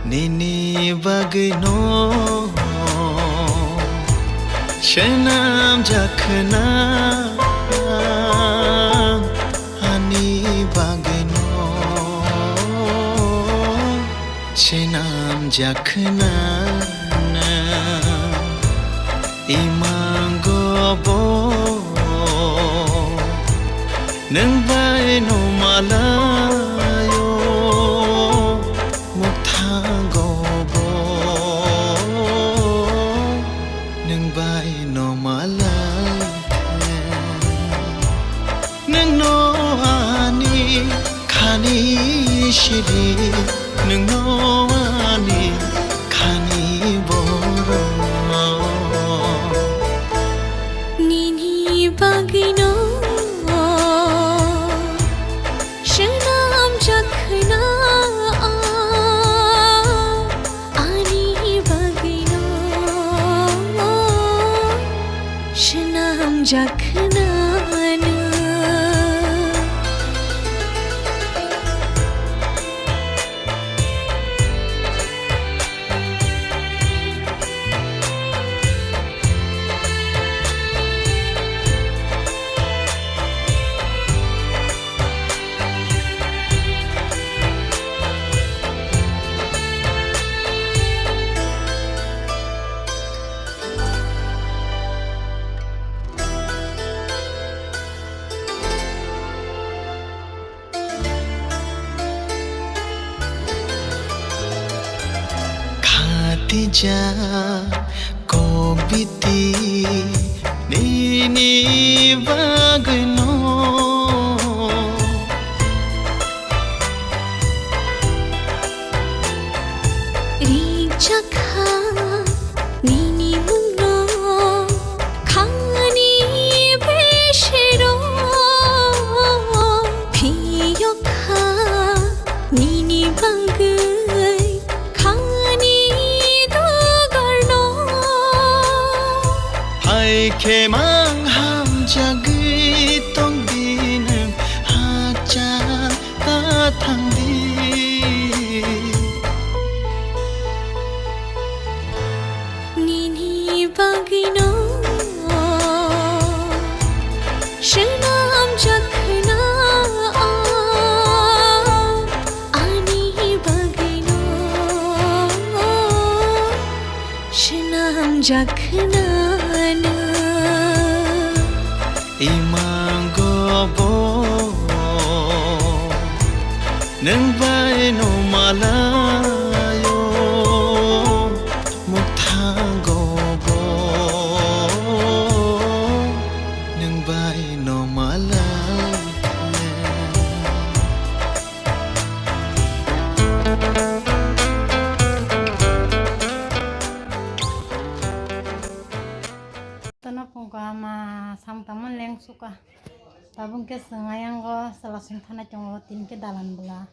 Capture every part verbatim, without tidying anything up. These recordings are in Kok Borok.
Nini bagwino swnamjak khna, ani bagwino swnamjak khna. Imango bo nwng bai no malaio, mukthango bo nwng bai no malai. Nwngno ani khani sidi, nwngno ani khani borok. Nini bagwino swnamjak khna, ani bagwino swnamjak khna nwng. Khatija kobiti nini bagwino. Ringchakha nini mungno khani besero, phiyokha nini bagwi khani dugorno. Hai khe mang hamjagwi tong di nwng, hachal ta thang di. Nini bagwino swnamjak khna, ani bagwino swnamjak khna nwng. Imango bo nwng bai no malaio, mukthango bo nwng bai no malai. Tono phungko ama samung tangmani leng suka. Tabuk khe chwng ayang o chwla song thanai tongo, tini khe dalan bwla.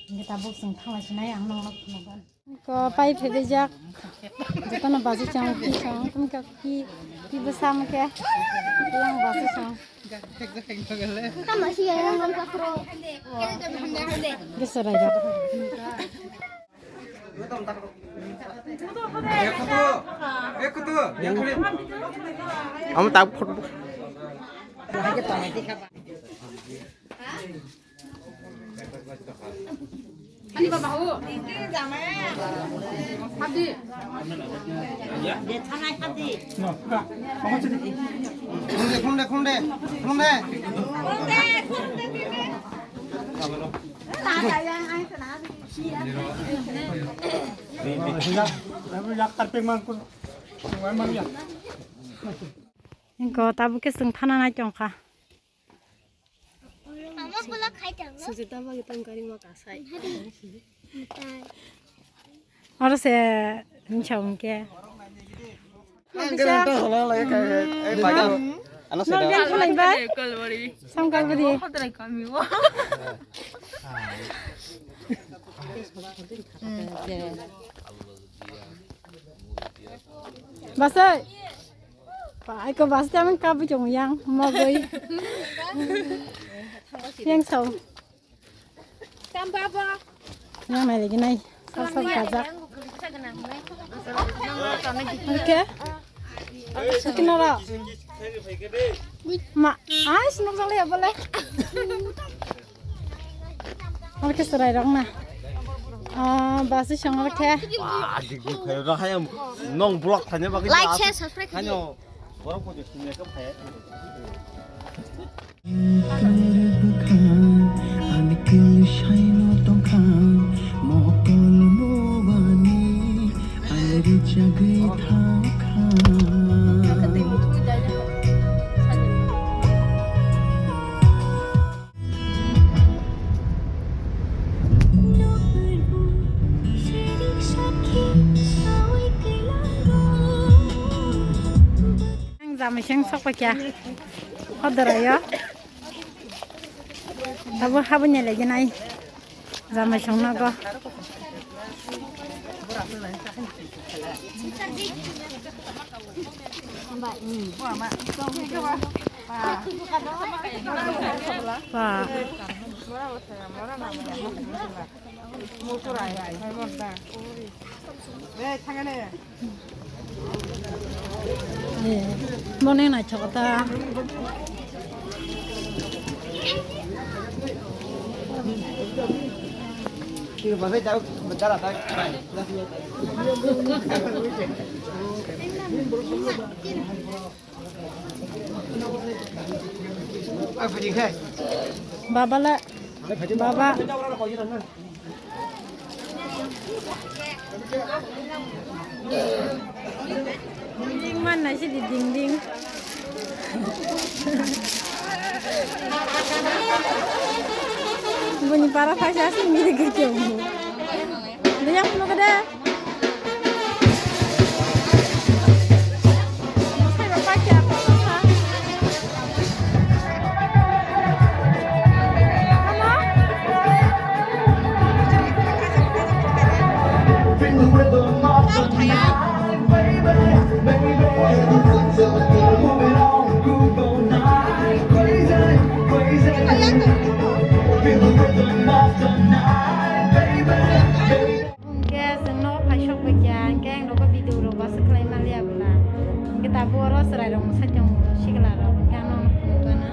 Hingke tabuk chwng thanglai sinai ang nokno phunukgwn. Ko pai phebejak. Jotono baji chang, ki chang, tum ka ki, ki bwsa mokhe. Yang baji chang. Tamo si yang yang kapro. Geser aja. Amo tak photo. Ani baba ho. Hadi. Khum de, khum de, khum de, khum de. Hingke tabuk khe chwng thana nai tongkha. Sujita bagwi tong kari ma kasai. Oro se hinsa hwnkhe. Ang khe nang tong hwnna lai kha, eh, bai kha. Ano se da. Nang khe lai bai. Samkal budi. Basai. Pai ko bas ta mang kabu chong yang mogoi. Yang sau. Yang nai lagi nai. Sal sal kajak. Oke. Oke nara. Ma, ai sinok jale ya bole. Oro khe chwrairok na. Ah, bus song oro khe. Nong vlog khaina bagwi like, share, subscribe khaino borok photo sini ka phai. Ani kili shaino tongkha, mokol mobani, ani richagwi thangkha. Ang jamai seng sok paikha. Hodora yo. Abo habanya lagi nai. Jamai song nago. Ba. Moni nai chokta. Baba la. Baba. Ding man na si di ding ding. Buni para phaisa sing gidi gidi. Dia pun kada. Hwnkhe chwng nogo phai sok bai kha, hwnkhe ang nogo video rok bo aswk khlai man liya bwla. Hwnkhe tabuk oro chwrai rok mwsai tongo, sikla rok, hwnkhe ang nono phunuk gana.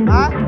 Ha?